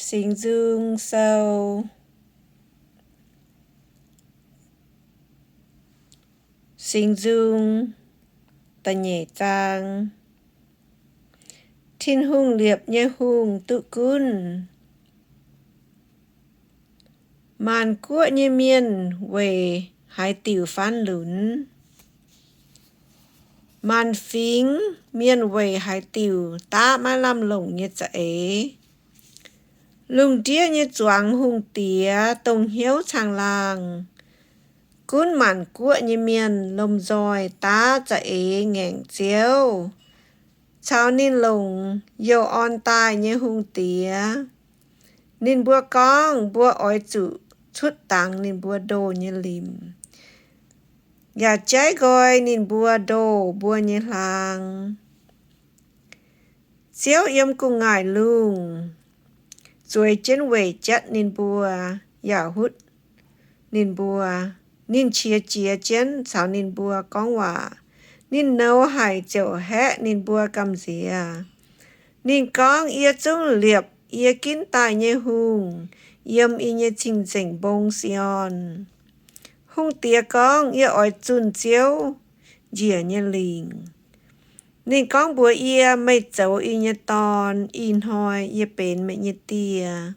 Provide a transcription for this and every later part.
Singx Nzung Sou. Singx Nzung da'nyeic zaang. Tin-Hungh liepc nyei hungh duqv gunv. Maanc guoqv nyei mienh weic haaix diuc faanv lunx? Maanc fingx mienh weic haaix diuc daav maiv lamh longc nyei za'eix? Lungh ndiev nyei zuangx hungh diex dongh hnyouv caangh laangh, gunv maanc guoqv nyei mienh lomh nzoih daav za'eix ngaengc Ziouv, caux ninh longc youh orn daaih nyei hungh diex. Ninh mbuo gorngv, mbuo oix zuqc cutv dangx ninh mbuo ndoh nyei limc, yaac jaiv nqoi ninh mbuo ndoh mbuo nyei hlaang. Ziouv yiem gu'nguaaic lungh zueiz jienv weic jatv ninh mbuo, yaac hutv ninh mbuo. Ninh qiex jiez jienv caux ninh mbuo gorngv waac. Ninh nouz haic ziouc haeqv ninh mbuo gamh nziex. Ninh gorngv, Yie zungv liepc yie ginv daaih nyei hungh yiem yie nyei cing-nzengc mbong, Si^on. Hungh diex gorngv, Yie oix zunh Ziouv njiec nyei lingc. Ninh gorngv mbuox yie, Meih zoux yie nyei dorn, ih hnoi yie benx meih nyei die.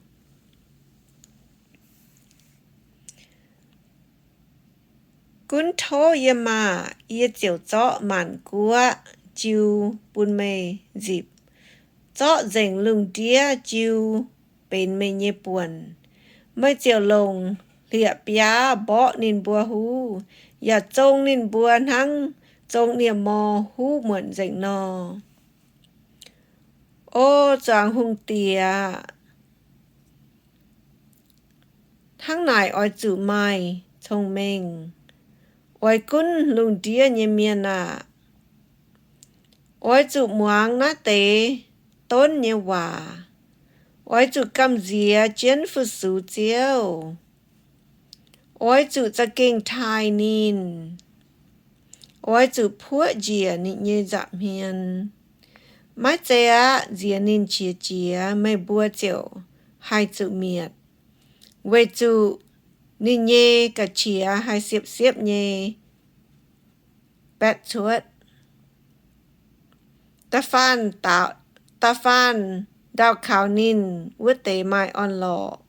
Gunv tov yie maah! Yie ziouc zorqv maanc guoqv jiu bun meih nzipc, zorqv nzengc lungh ndiev jiu benx meih nyei buonc. Meih ziouc longc hlieqv-biaav mborqv ninh mbuo huv, yaac zong ninh mbuo hnangv zong nie-mor huv muonc nzengc nor. O zuangx hungh diex, hnangv naaic oix zuqc maaih cong-mengh. Oix gunv lungh ndiev nyei mienh aah! Oix zuqc muangx naaiv deix donv nyei waac. Oix zuqc gamh nziex jienv fu-sux Ziouv. Oix zuqc za'gengh taaih ninh. Oix zuqc puoqv njiec ninh nyei nza'hmien. Maiv zei aqv. Nziex ninh qiex jiez, meih mbuo ziouc haih zuqc mietc, weic zuqc ninh nyei ga'qiex haih siepv-siepv nyei baetv cuotv. Da'faanh, da'faanh ndaauh kaux ninh wuov deix maaih orn-lorqc.